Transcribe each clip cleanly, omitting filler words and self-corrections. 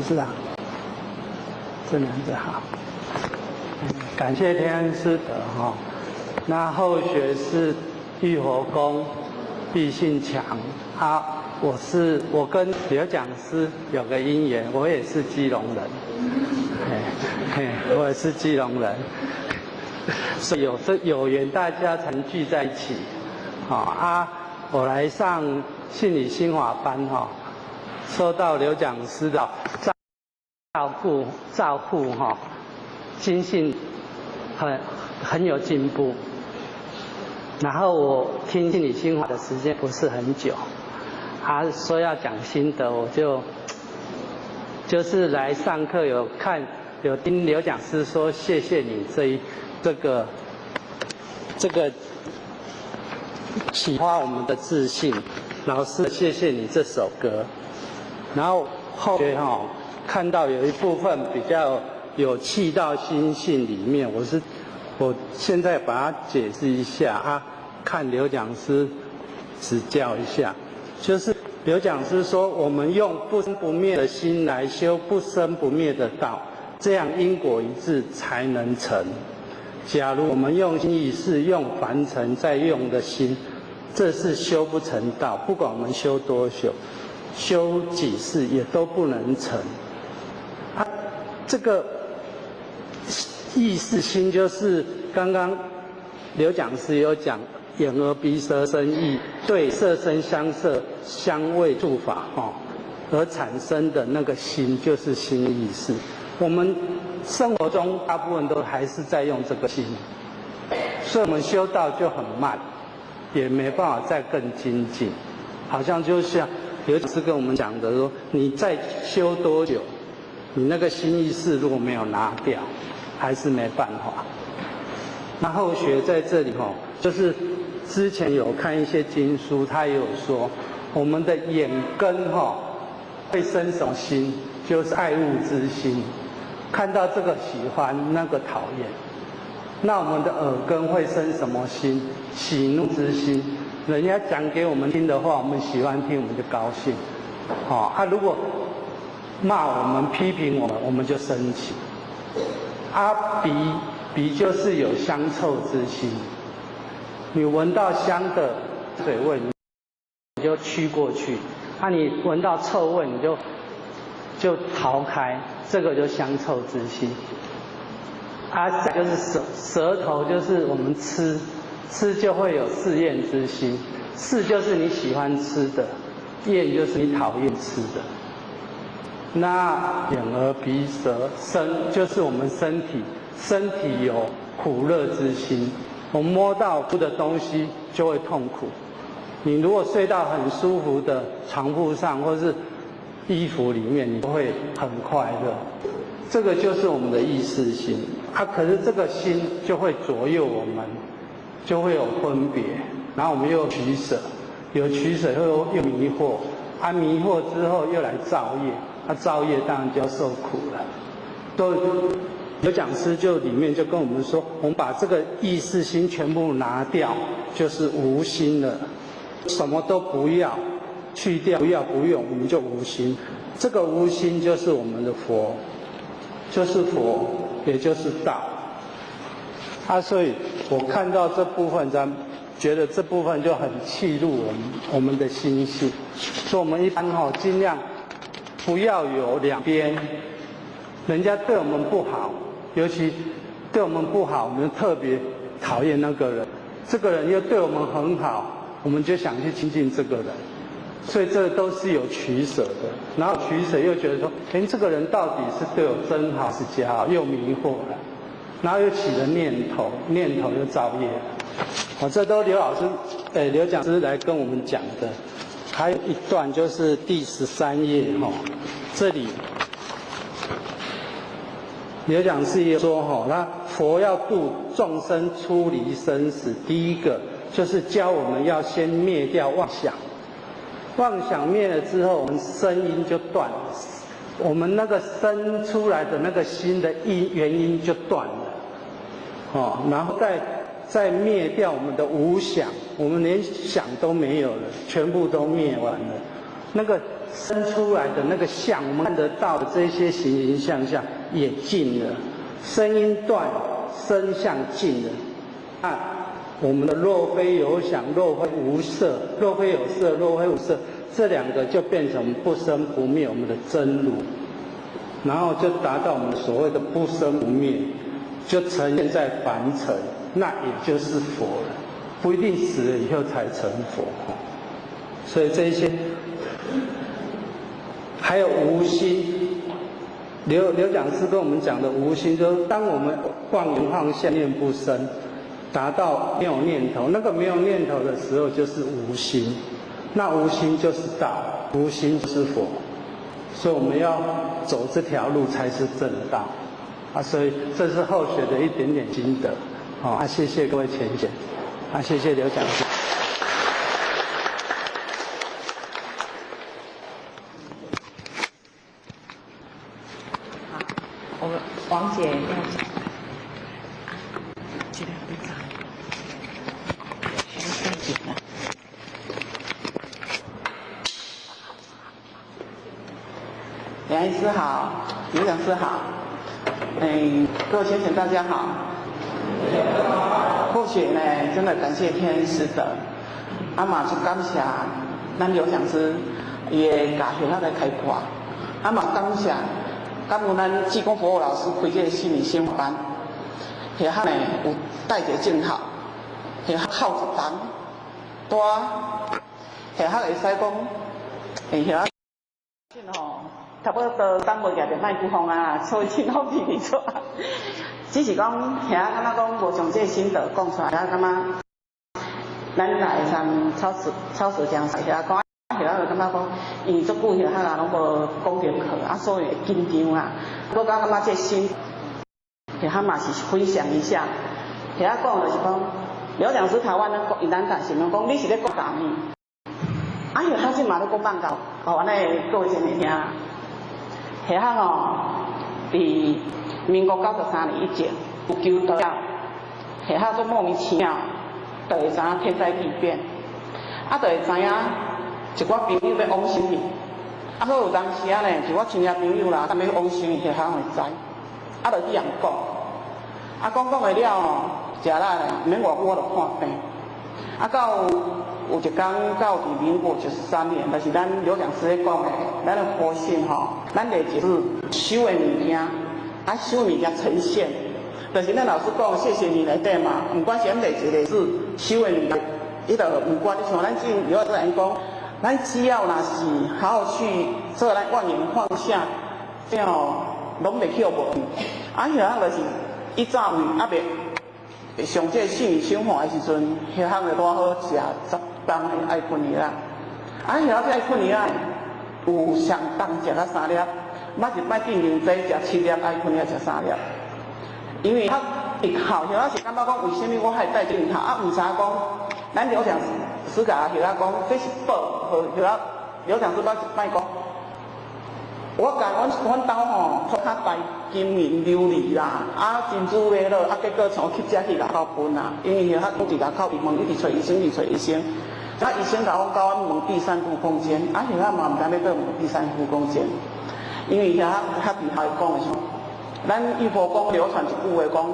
字啊，這兩字好。感謝天恩師德哈。那後學是玉佛宮畢信強啊，我跟劉講師有個因緣，我也是基隆人，嘿，嘿，我也是基隆人，所以有這有緣大家才能聚在一起。好啊，我來上信理心法班哈，受到劉講師的照顧哈，心性很有進步。然後我聽信理心法的時間不是很久，他說要講心得，我就是來上課有看有聽劉講師說謝謝你這一這個這個啟發我們的自信，老師謝謝你這首歌。然後後學哈看到有一部分比較有契到心性裡面，我現在把它解釋一下啊，看劉講師指教一下。就是劉講師說，我們用不生不滅的心來修不生不滅的道，這樣因果一致才能成。假如我們用心意識用凡塵在用的心，這是修不成道。不管我們修多久，修幾世也都不能成。啊，這個意識心就是剛剛劉講師有講，眼耳鼻舌身意對色聲香色香味觸法哈而產生的那個心，就是心意識。我們生活中大部分都還是在用這個心，所以我們修道就很慢，也沒辦法再更精進。好像就像劉講師跟我們講的說，你再修多久，你那個心意識如果沒有拿掉，還是沒辦法。那後學在這裡吼，就是之前有看一些經書，他也有說，我們的眼根哈會生什麼心，就是愛惡之心，看到這個喜歡，那個討厭。那我們的耳根會生什麼心？喜怒之心。人家講給我們聽的話，我們喜歡聽，我們就高興。好，啊，如果罵我們、批評我們，我們就生氣。啊，鼻鼻就是有香臭之心，你聞到香的水味，你就趨過去；啊，你聞到臭味，你就逃開，這個就香臭之心。啊，再就是舌頭，就是我們吃，吃就會有嗜厭之心，嗜就是你喜歡吃的，厭就是你討厭吃的。那眼耳鼻舌身就是我們身體，身體有苦樂之心。我們摸到苦的東西就會痛苦。你如果睡到很舒服的床鋪上，或是衣服裡面，你會很快樂。這個就是我們的意識心。啊，可是這個心就會左右我們，就會有分別，然後我們又取捨，有取捨後又迷惑，啊，迷惑之後又來造業。他造業當然就要受苦了。都有講師就裡面就跟我們說，我們把這個意識心全部拿掉，就是無心了，什麼都不要，去掉，不要不用，我們就無心。這個無心就是我們的佛，就是佛，也就是道。啊，所以我看到這部分，咱覺得這部分就很契入我們的心性，所以我們一般哈盡量不要有兩邊，人家對我們不好，尤其對我們不好，我們特別討厭那個人。這個人又對我們很好，我們就想去親近這個人。所以這都是有取捨的。然後取捨又覺得說，哎，這個人到底是對我真好是假好，又迷惑了。然後又起了念頭，念頭又造業。好，這都劉老師，哎，劉講師來跟我們講的。還有一段就是第13頁哈，這裡劉講師也說哈，那佛要度眾生出離生死，第一個就是教我們要先滅掉妄想，妄想滅了之後，我們聲音就斷了，我們那個生出來的那個心的因原因就斷了，哦，然後再滅掉我們的無想，我們連想都沒有了，全部都滅完了。那個生出來的那個相，我們看得到的這些形形相相也盡了，聲音斷，身相盡了。啊，我們的若非有想，若非無色，若非有色，若非無色，這兩個就變成不生不滅，我們的真如，然後就達到我們所謂的不生不滅，就呈現在凡塵，那也就是佛了，不一定死了以後才成佛。所以這些還有無心，劉講師跟我們講的無心，就是當我們妄言放下，念不生，達到沒有念頭，那個沒有念頭的時候就是無心，那無心就是道，無心就是佛，所以我們要走這條路才是正道啊！所以這是後學的一點點心得，好啊！謝謝各位淺顯，啊，謝謝劉講師。好，我們王姐要講。梁醫師好，劉講師好，各位先生大家好。後學呢，真的感謝天恩師德，啊嘛就感謝咱劉講師伊的教學來開闊，啊嘛感謝感恩咱濟公佛老師開這個心理心法班，下下呢有帶一個鏡頭，下下靠一檔，帶下下會使講，下下吼。差不多等無舉著麥克風啊，所以真好皮皮出。只是講，遐感覺講無將這個心得講出來，遐感覺咱來參超市講，遐講，遐就感覺講，因為足久遐下攏無講著課，啊，所以會緊張啊。我感覺這個心，遐嘛是分享一下。遐講就是講，劉講師台灣咧，伊咱大是講，你是咧講啥物？啊，遐這嘛咧講放教，哦，按呢各位先來聽。下下吼，佇民國93年以前有求道了，下下做莫名其妙，就會知影天災地變，啊，就會知影一寡朋友欲往生去，啊，好有當時啊呢，一寡親戚朋友啦，踮咧往生去，下下會知，啊，就去人講，啊，講講會了吼，食力咧，毋免偌久我就破病，啊，到有一天到佇民國93年，就是咱劉講師咧講的，咱的佛性吼，咱的就是修的物件，啊，修物件呈現，就是咱老師講，謝謝你內底嘛，毋管是咱第一個是修的物件，伊就毋管你像咱之前劉主任講，咱只要若是好好去做，咱妄言放下，這樣吼攏袂去予無去。啊，遐就是以早位猶未上這個心理生活的時陣，遐項就拄好食10冬的愛困藥啊，啊，遐這愛困藥有上重食到三粒，捌一擺進行這食7粒愛困藥食3粒，因為較日後遐是感覺講為啥物我還帶鏡頭啊？毋知影講，咱劉講師共遐講這是寶，和遐劉講師捌一擺講，我共阮兜吼出較大金銀琉璃啦，啊珍珠瑪瑙，啊結果像去遮去外口分啊，因為遐講佇外口伊問一直揣醫生，一直揣醫生。啊！醫生共阮教阮問第三度空間，啊，遐嘛毋知欲佗問第三度空間，因為遐較厲害講的是，咱玉佛宮流傳一句話講，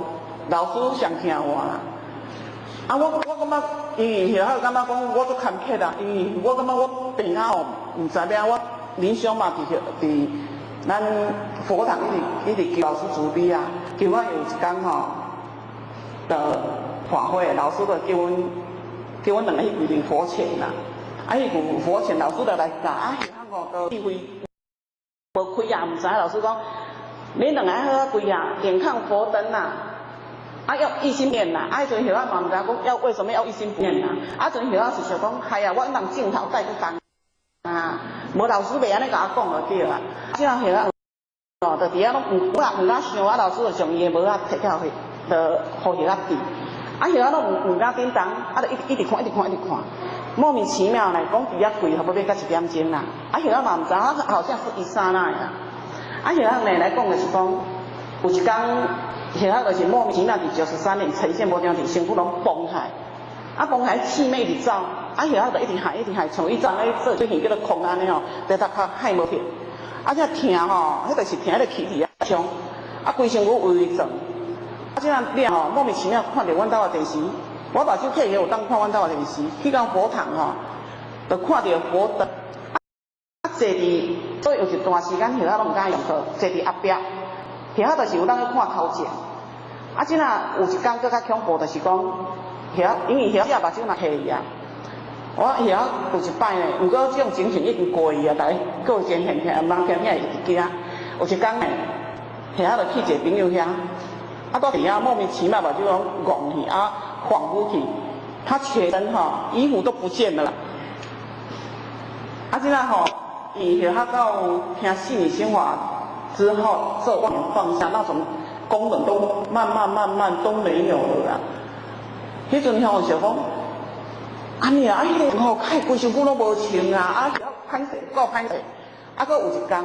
老師上聽話啦。啊，我感覺，因為遐感覺講我足坎坷啦，因為我感覺我病啊吼，毋知影我靈修嘛佇咱佛堂一直一直求老師慈悲啊，求我有一工吼，就法會老師就叫阮。叫阮兩个去跪佇佛前啦，啊，彼句佛前老師就來教，啊，彼項吼都智慧無開啊，毋知影老師講，恁兩个愛好好跪啊，眼看佛燈啦，啊要一心念啦，啊，彼陣彼仔嘛毋知影講要為什麼要一心不念啦，啊，彼陣彼仔是想講，係啊，我人鏡頭帶去講啊，無老師袂按呢共我講就對啊，這樣彼仔哦，就佇遐攏毋，我也毋敢想，啊，老師就將伊的帽仔摕起去，就予彼仔戴。啊，彼仔攏毋敢叮當，啊，就一直看，一直看，一直看，莫名其妙呢，講佇遐跪，差不多欲到1點鐘啦。啊，彼仔嘛毋知影，好像是一剎那呀。啊，彼仔呢來講就是講，有一工，彼仔就是莫名其妙佇93年呈現無定佇身軀攏崩開，啊，崩開氣脈一直走，啊，血壓就一直害，一直害，像以前咧做這戲叫做空按呢吼，佇頭殼害無去，啊，這疼吼，彼就是疼彼个氣體壓衝，啊，規身軀微微轉，啊，這樣了吼，莫名其妙看著阮兜的電視，我目睭閉起有當看阮兜的電視，去到佛堂吼，就看著佛燈，啊，坐佇，所以有一段時間血壓攏毋敢用課，坐佇後壁，血壓就是有當去看頭前，啊，這若有一工閣較恐怖，就是講血壓，因為血壓目睭若閉去啊。我遐有一擺呢，毋過這種情形已經過去啊，逐家閣有前現聽，人聽聽會驚。有一工呢，遐就去一個朋友遐，啊，到佇遐莫名其妙目睭攏戇去，啊，恍惚去，他全身吼衣服都不見了。啊，這下吼，伊遐到聽心理心法之後，做妄放下那種功能都慢慢慢慢都沒有了啦。彼陣吼想講，按呢啊，彼个吼，開規身軀攏無穿啊，啊，歹勢，夠歹勢。啊，閣有一工，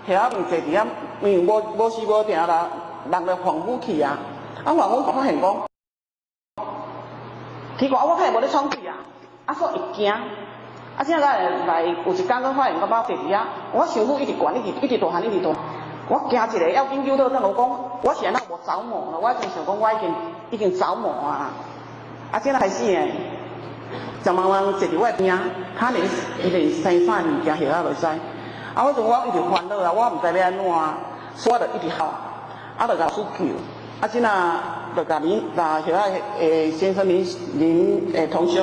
遐坐佇遐，因為無無時無定啦，人就恍惚去啊。啊，恍惚發現講，奇怪，我敢會無咧喘氣啊？啊，所以會驚。啊，這下來來有一工閣發現，感覺坐佇遐，我身軀一直懸，一直一直大漢，一直大。我驚一下，要緊救倒轉，我講，我是按怎無走魔了？我已經想講，我已經已經走魔啊！啊，這下開始呢。就慢慢坐佇我邊仔，他連連生啥物件血壓都知。啊，我陣我一直煩惱啊，我毋知欲按怎啊，所以我就一直哭，啊，就共老師求，啊，這若就共林，若血壓的先生林林誒同學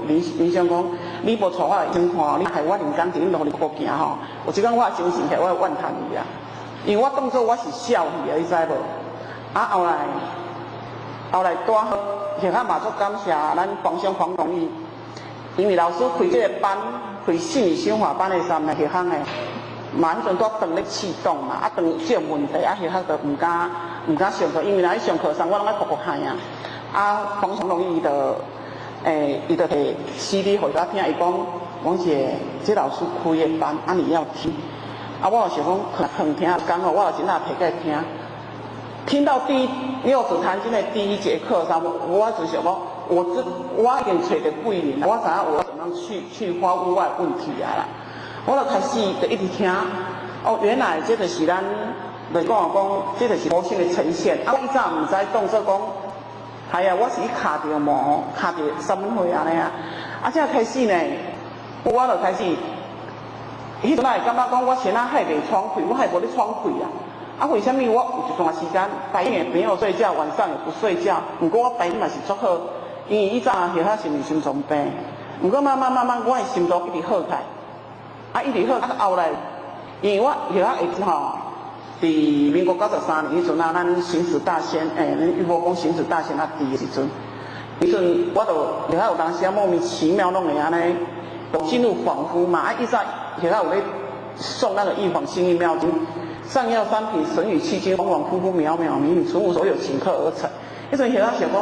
林林先講，你無帶我來醫看，你害我人工佇恁路裡苦行吼。有一工我精神起來，我會怨嘆伊啊，因為我當作我是痟去啊，你知無？啊，後來後來拄好，血壓嘛足感謝咱黃兄黃同意。因為老師開這個班，開心理心法班的時陣，學生的嘛，彼陣拄斷咧試當嘛，啊斷這個問題，啊學校就毋敢毋敢上課，因為若去上課時，我攏愛哭哭喊啊。啊，黃雄伊就伊就提 CD 予我聽，伊講，王姐，這老師開的班，啊你要聽。啊，我就想講，肯聽講吼，我就真正提起來聽。聽到第一六祖壇經的第一節課上，我只想講，我知我已經揣著貴人，我知影我怎麼去去發問我的問題啊啦。我就開始就一直聽，哦，原來這就是咱就講講，這就是魔性的呈現。啊，我以前毋知當作講，係啊，我是去卡著魔，卡著啥物貨按呢啊。啊，這開始呢，我就開始，彼陣會感覺講，我先仔還袂喘氣，我還無咧喘氣啊。啊，為啥物我有一段時間白天也沒有睡覺，晚上也不睡覺？毋過我白天嘛是足好，因為以前血壓是毋是心臟病。毋過慢慢慢慢，我的心臟一直好起來，啊，一直好，啊，後來，因為我血壓會吼，佇民國93年彼陣啊，咱行持大仙，咱玉佛宮行持大仙啊，佇的時陣，彼陣我就血壓有當時啊莫名其妙攏會按呢，就進入恍惚嘛。啊，以前血壓有咧誦那個預防性疫妙經。上藥三品，神語氣經，恍恍惚惚，渺渺冥冥，存無所有，頃刻而成。彼陣血壓想講，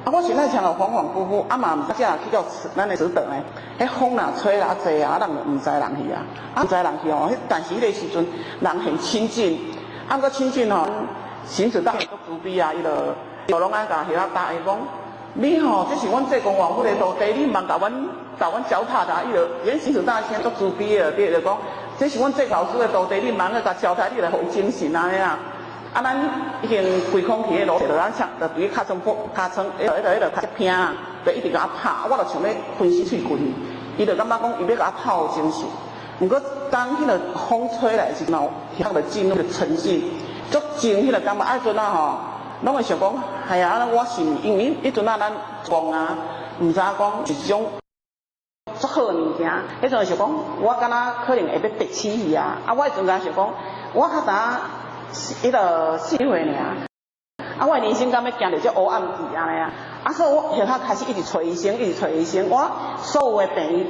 啊，我現在像恍恍惚惚，啊嘛毋知去到咱的慈德呢，彼風若吹啊濟啊，人就毋知人去啊，啊毋知人去哦。但是彼個時陣人很親近，啊毋過親近吼，行持大仙足慈悲啊，伊就就攏愛共血壓答伊講，你吼，這是阮濟公王府的徒弟，你毋通共阮腳踏啦。伊就連行持大仙足慈悲的，對就講。這是阮濟老師的徒弟，你毋通去共糟蹋，你來予伊精神按呢啦。啊，咱已經規空氣的路，就咱唱，就佇尻川尻川，彼個彼個彼個尻片啊，就一直共我拍，我就想欲分身喙過去。伊就感覺講，伊欲共我拍予精神。毋過當彼個風吹來的時陣，遐就進入個沉靜，足靜彼個感覺。啊，彼陣啊吼，攏會想講，係啊，我是因為彼陣啊，咱講啊，毋知影講是一種足好的物件。彼陣想講，我敢若可能會欲得起去啊！啊，我彼陣敢想講，我較早彼個4歲爾，啊，我的人生敢欲行著這烏暗去按呢啊！啊，所以我後頭開始一直揣醫生，一直揣醫生，我所有的病，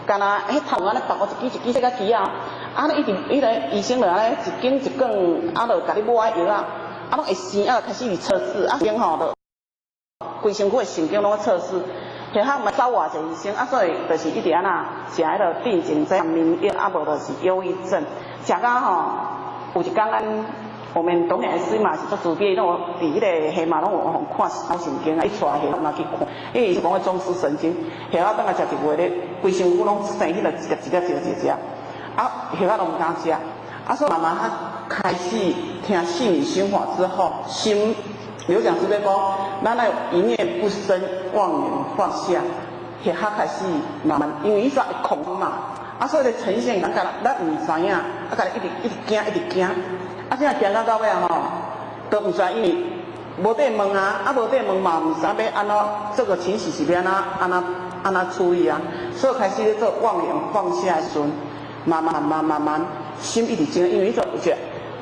敢若彼頭按呢拔我一支一支細個支仔，啊，一直彼個醫生就按呢一根一管，啊，就共你抹藥啊，啊，攏會生，啊，就開始去測試，啊，經吼就規身軀的神經攏測試。然後嘛走偌濟醫生，啊，所以就是一直按怎食彼個鎮靜劑、眠藥，啊，無就是憂鬱症。食到吼，有一工咱我們董老師嘛是足慈悲，攏有佇彼个下嘛攏有予看腦神經啊，伊帶血壓去看，因為伊是講個中樞神經，血壓當來食一月咧，規身軀攏生彼個一粒一粒一粒一隻，啊，血壓攏毋敢食，啊，所以慢慢他開始聽心理心法之後，心劉講師咧講，咱愛一念不生，妄念放下，血壓開始慢慢，因為伊煞會恐嘛，啊，所以咧呈現感覺咱毋知影，啊，家己一直一直驚，一直驚。啊，這驚到到尾吼，都毋知因為無得問啊，啊無得問嘛，毋知欲按怎，這個情形是欲按怎按怎按怎處理啊，所以開始咧做妄念放下的時陣，慢慢慢慢慢慢心一直靜，因為彼陣有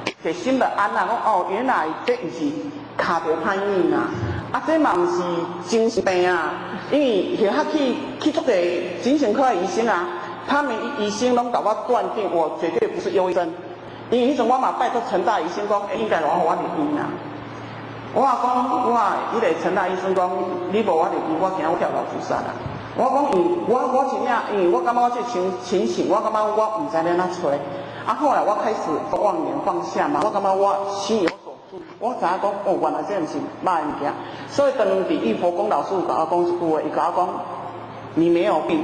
一個心就安啊，講哦，原來這毋是跤著歹軟啊，啊這嘛毋是精神病啊，因為後較去去足濟精神科的醫生啊，他們醫生攏共我斷定我絕對不是憂鬱症。因為彼陣我嘛拜託陳大醫生講，欸，應該予我入院啊。我講我彼個陳大醫生講，你無我入院，我驚我跳樓自殺啊。我講因為我我真正，因為我感覺我這情情形，我感覺我毋知欲按怎揣。啊，後來我開始妄念放下嘛，我感覺我心有所住，我知影講哦，原來這毋是歹物件。所以當佇玉佛宮老師有共我講一句話，伊共我講，你沒有病。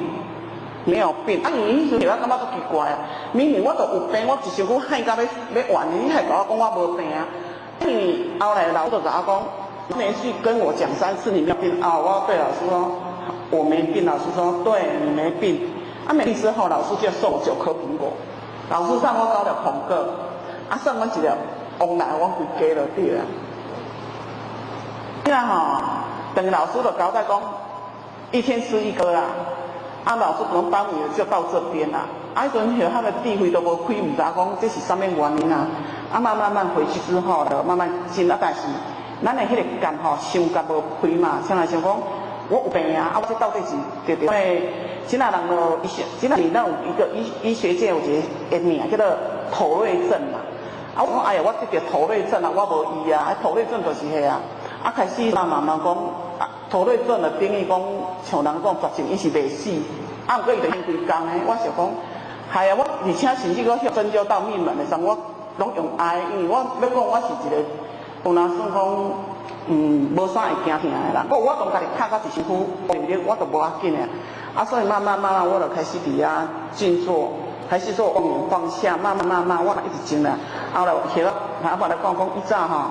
沒有病，啊！因為彼陣我感覺足奇怪啊！明明我都有病，我一身軀汗到欲欲完，你還共我講我無病啊？因為後來老師就共我講，連續跟我講三次你沒有病啊！我對老師說我沒病，老師說對你沒病。啊，沒病之後，老師就送我九顆蘋果。老師送我九粒蘋果，啊，送我一粒王來，我規家就對啊。你若吼，等老師就交代講，一天吃一顆啊。啊，老師可能幫你就到這邊啦。啊，彼陣學校的智慧都無開，毋知講這是啥物原因啊。啊，慢慢慢回去之後，就慢慢進啊。但是咱的彼個結吼，傷結無開嘛，像來想講，我有病啊，啊，我這到底是對對？因為這若人就醫學，這若咱有一個醫醫學界有一個名叫做妥瑞症嘛。啊，我講哎呀，我得著妥瑞症啊，我無醫啊，啊，妥瑞症就是彼啊。啊，開始慢慢慢講，啊，妥瑞症就等於講，像人講絕症，伊是袂死，啊，毋過伊就先規工的。我想講，係啊，我而且甚至閣針灸到命門的時陣，我攏用愛，因為我欲講我是一個，有哪算講，無啥會驚疼的人。我我當家己拍到一身軀，我都無要緊的。啊，所以慢慢慢慢，我就開始佇遐靜坐，開始做妄念放下，慢慢慢慢，我一直靜啦。後來學阿爸來講講，以早吼，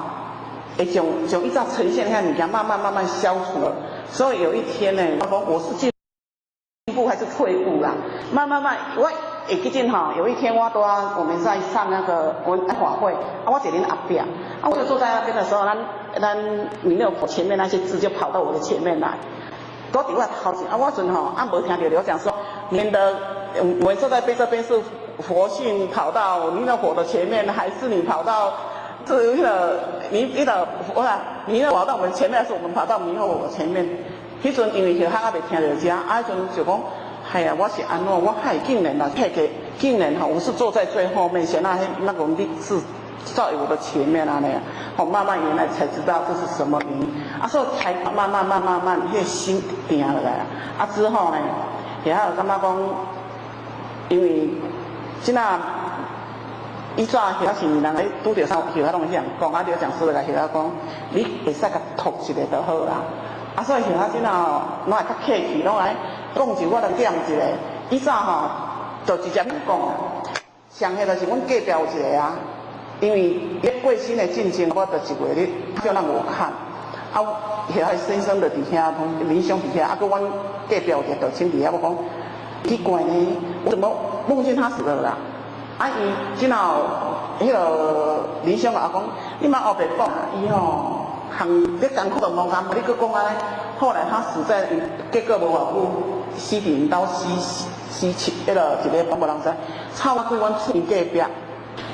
會將將以早呈現遐物件，慢慢慢慢消除了。所以有一天呢，我講我是進步還是退步啦？慢慢慢，我會記得吼，有一天我拄啊，我們在上那個文法會，啊，我坐恁後壁，啊，我就坐在那邊的時候，咱咱彌勒佛前面那些字就跑到我的前面來，都佇我頭前，啊，我陣吼啊無聽著劉講說，免得我坐在邊這邊是佛性跑到彌勒佛的前面，還是你跑到是那個你你的我講彌勒跑到我們前面，還是我們跑到彌勒佛前面？彼陣因為學校還未聽著遮，啊，彼陣就講，係啊，我是按怎？我還竟然啊，退給竟然吼，我是坐在最後面，現在那個是在我的前面啊那樣，我慢慢原來才知道這是什麼原因，啊，所以才慢慢慢慢慢，彼個心定落來啊。之後呢，然後感覺講，因為這那以前學校是人咧拄著啥學校攏會遐講，啊，劉講師來學校講，你會使共托一下就好啦。啊，所以像我這若吼，攏會較客氣，攏來講一我就點一下。以前吼，就直接講啊。上彼就是阮隔壁有一個啊，因為伊過身的進前，我就一月日叫人我看，啊，遐先生就佇遐，冥想佇遐，啊，閣阮隔壁有一個道親佇遐，我講奇怪呢，我怎麼夢見他死了啦？啊，伊這後彼個林兄甲我講，你莫烏白講，伊吼。行你艱苦就無共，你閣講按呢？後來他死在，結果無偌久，死佇𪜶兜死死七，彼個一個無人知，臭啊！阮厝隔壁，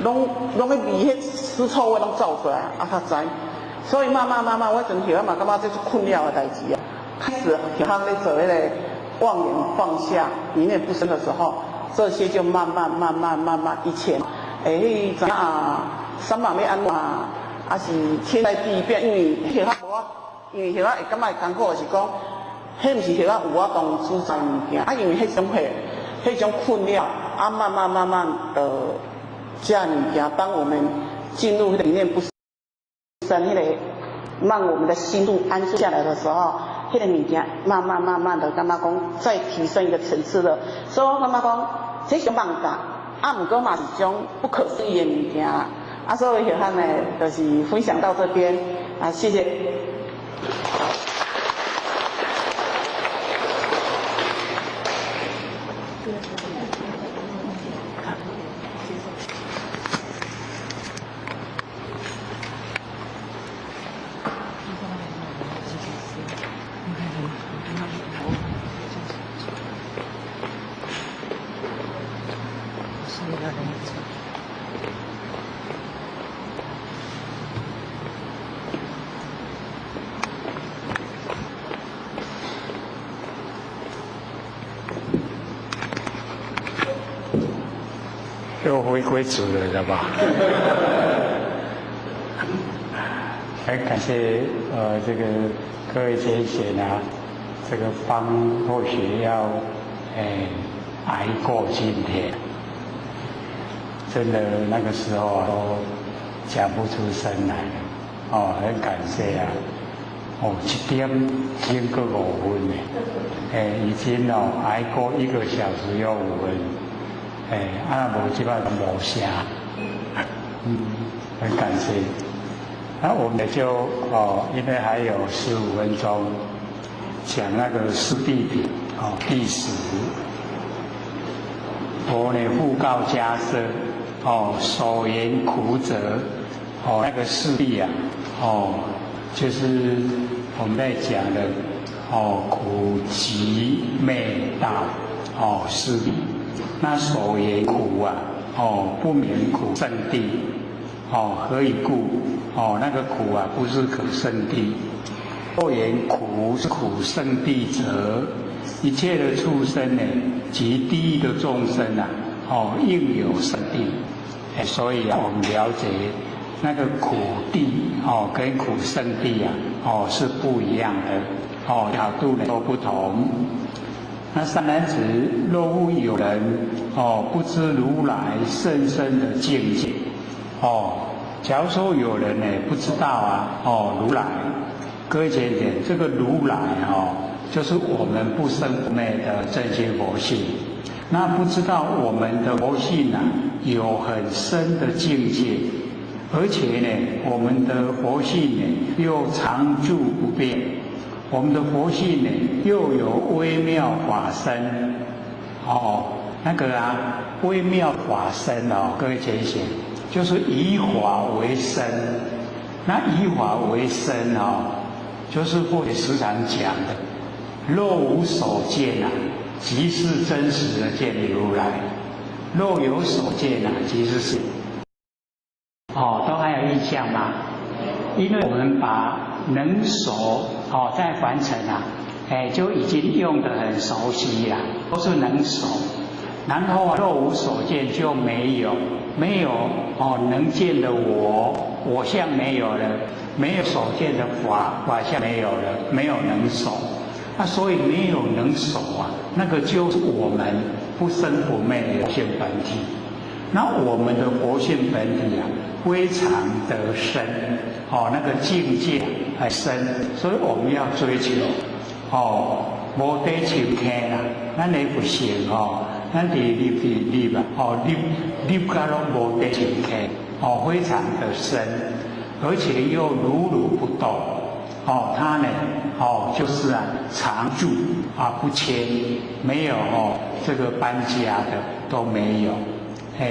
攏攏咧味彼屍臭味攏走出來，啊，才知。所以慢慢慢慢，我陣後嘛感覺這是困擾的代誌啊。開始他咧做彼個妄念放下、一念不生的時候，這些就慢慢慢慢慢慢，以前，欸，你知影啊？三萬欲按怎？啊是天來地變，因為血壓無我，因為血壓會感覺會艱苦，是講，彼毋是血壓有我當主宰物件，啊，因為彼種血，彼種困擾，啊，慢慢慢慢的，這物件，當我們進入彼个一念不生，彼個讓我們的心度安住下來的時候，彼個物件慢慢慢慢的感覺講再提升一個層次了。所以我感覺講，這是妄教，啊，毋過嘛是種不可思議的物件。啊，所以遺憾呢，就是分享到這邊，啊，謝謝。又回歸主人了吧？很感謝這個各位前賢啊，這個幫或許要挨過今天，真的那個時候啊都講不出聲來了，哦，很感謝啊，哦，7點經過5分呢，已經哦挨過1個小時又5分。啊，無這擺無聲，很感謝。那我們就哦，因為還有15分鐘，講那個四諦品哦，第10。佛呢復告迦葉哦，所言苦者哦，那個四諦啊，哦，就是我們在講的哦，苦集滅道哦，四諦。那所言苦啊，哦，不免苦聖諦，哦，何以故？哦，那個苦啊，不是可勝諦。若言苦是苦聖諦者，一切的畜生呢，及地獄的眾生啊，哦，應有勝諦。所以啊，我們了解那個苦諦哦，跟苦聖諦啊，哦，是不一樣的，哦，角度呢都不同。那善男子，若復有人哦，不知如來甚深的境界哦，假如說有人呢不知道啊哦，如來，各位淺淺，這個如來哦，就是我們不生不滅的正心佛性。那不知道我們的佛性啊，有很深的境界，而且呢，我們的佛性呢又常住不變。我們的佛性呢，又有微妙法身，哦，那個啊，微妙法身哦，各位淺顯，就是以法為身。那以法為身哦，就是佛時常講的，若無所見啊，即是真實的見如來；若有所見啊，即是是。哦，都還有印象嗎？因為我們把能所哦，在凡塵啊，就已經用得很熟悉了，都是能所。然後啊，若無所見就沒有，沒有哦，能見的我，我相沒有了，沒有所見的法，法相沒有了，沒有能所。那所以沒有能所啊，那個就是我們不生不滅的性本體。那我們的佛性本體啊，非常的深，哦，那個境界很深，所以我們要追求，哦，無底深坑啦，咱的佛性哦，咱佇入佇入啊，哦，入入到攏無底深坑，哦，非常的深，而且又如如不動，哦，它呢，哦，就是啊，常住啊，不遷，沒有哦，這個搬家的都沒有。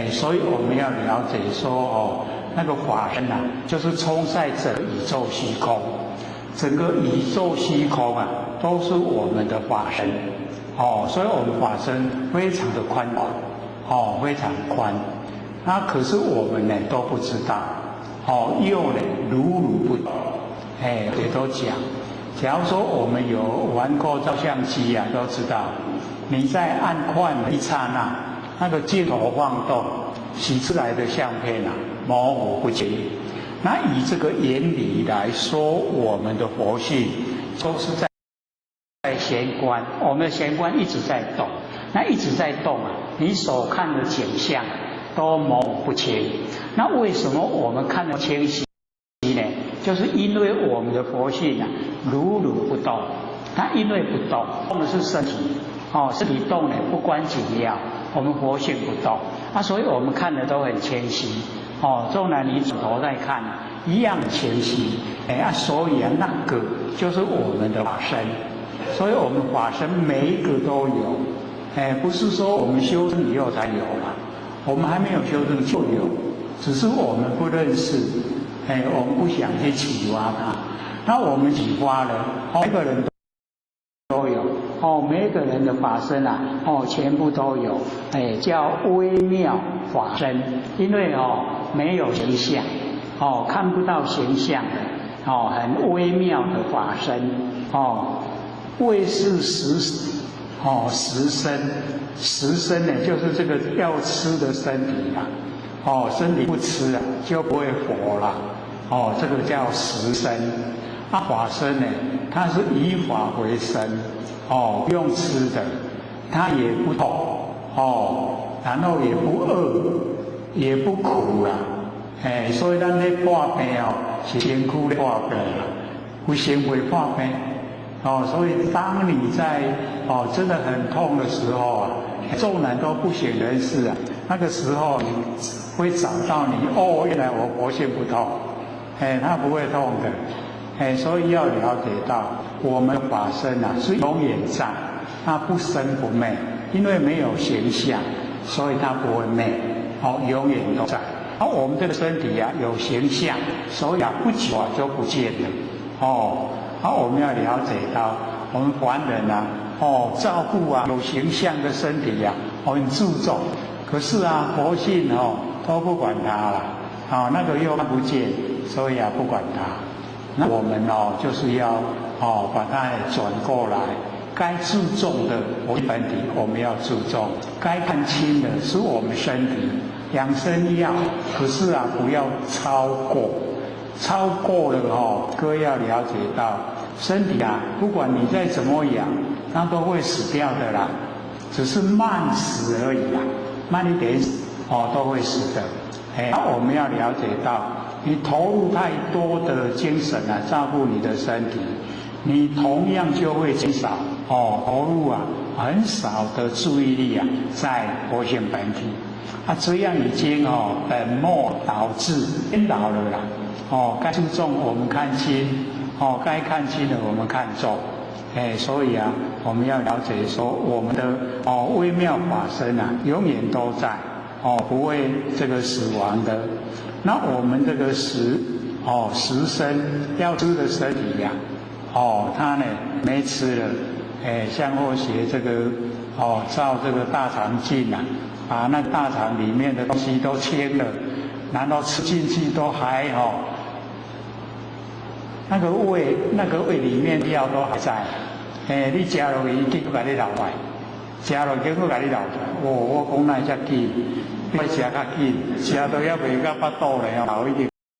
所以我們要了解說哦，那個法身啊，就是充塞整個宇宙虛空，整個宇宙虛空啊，都是我們的法身，哦，所以我們法身非常的寬廣，哦，非常寬。那可是我們呢都不知道，哦，又呢如如不動，也都講。假如說我們有玩過照相機啊，都知道，你在按快門一剎那。那個鏡頭晃動，洗出來的相片啊，模糊不清。那以這個原理來說，我們的佛性都是在玄關，我們的玄關一直在動，那一直在動啊，你所看的景象都模糊不清。那為什麼我們看得清晰呢？就是因為我們的佛性啊，如如不動。它因為不動，動的是身體，哦，身體動呢不關緊要，我們佛性不動，啊，所以我們看的都很清晰，哦，縱然你轉頭再看，一樣清晰，哎啊，所以啊，那個就是我們的法身，所以我們法身每一個都有，哎，不是說我們修證以後才有了，我們還沒有修證就有，只是我們不認識，哎，我們不想去啟發它，那我們啟發了，每個人都有哦，每個人的法身啊，哦，全部都有，哎，叫微妙法身，因為哦沒有形象，哦看不到形象的，哦很微妙的法身，哦，謂是食，哦食身，食身呢就是這個要吃的身體啊，哦身體不吃啊就不會活了，哦這個叫食身。啊，法身呢，它是以法為身，哦，不用吃的，它也不痛，哦，然後也不餓，也不苦啦，哎，所以咱咧破病哦，是身軀咧破病啦，有心會破病，哦，所以當你在哦真的很痛的時候啊，縱然都不省人事啊，那個時候你會找到你，哦，原來我佛性不痛，哎，它不會痛的。哎，所以要了解到，我們法身啊是永遠在，它不生不滅，因為沒有形象，所以它不會滅，哦，永遠都在。而我們這個身體啊有形象，所以啊不久啊就不見了，哦，好，我們要了解到，我們凡人啊，哦，照顧啊有形象的身體啊，很注重，可是啊佛性哦都不管它了，啊那個又看不見，所以啊不管它。那我們哦，就是要哦把它轉過來，該注重的佛本體我們要注重，該看輕的是我們身體，養生要，可是啊不要超過，超過了哦，各位要了解到，身體啊，不管你再怎麼養，它都會死掉的啦，只是慢死而已啦，慢一點哦都會死的。哎，我們要了解到，你投入太多的精神啊，照顧你的身體，你同樣就會減少哦，投入啊很少的注意力啊，在佛性本體，啊，這樣已經哦本末倒置顛倒了啦，哦，該注重我們看輕，哦，該看輕的我們看重，哎，所以啊，我們要了解說，我們的哦微妙法身啊，永遠都在，哦，不會這個死亡的。那我們這個食哦食身要吃的身體呀，哦，他呢沒吃了，哎，像我學這個哦照這個大腸鏡啊，把那大腸裡面的東西都清了，然後吃進去都還好，那個胃裡面料都還在，哎，你食落去，伊閣共你流出來，食落去閣共你流出來，哦，我講哪會遮緊？愛食較緊，食到猶袂到腹肚咧，流已經。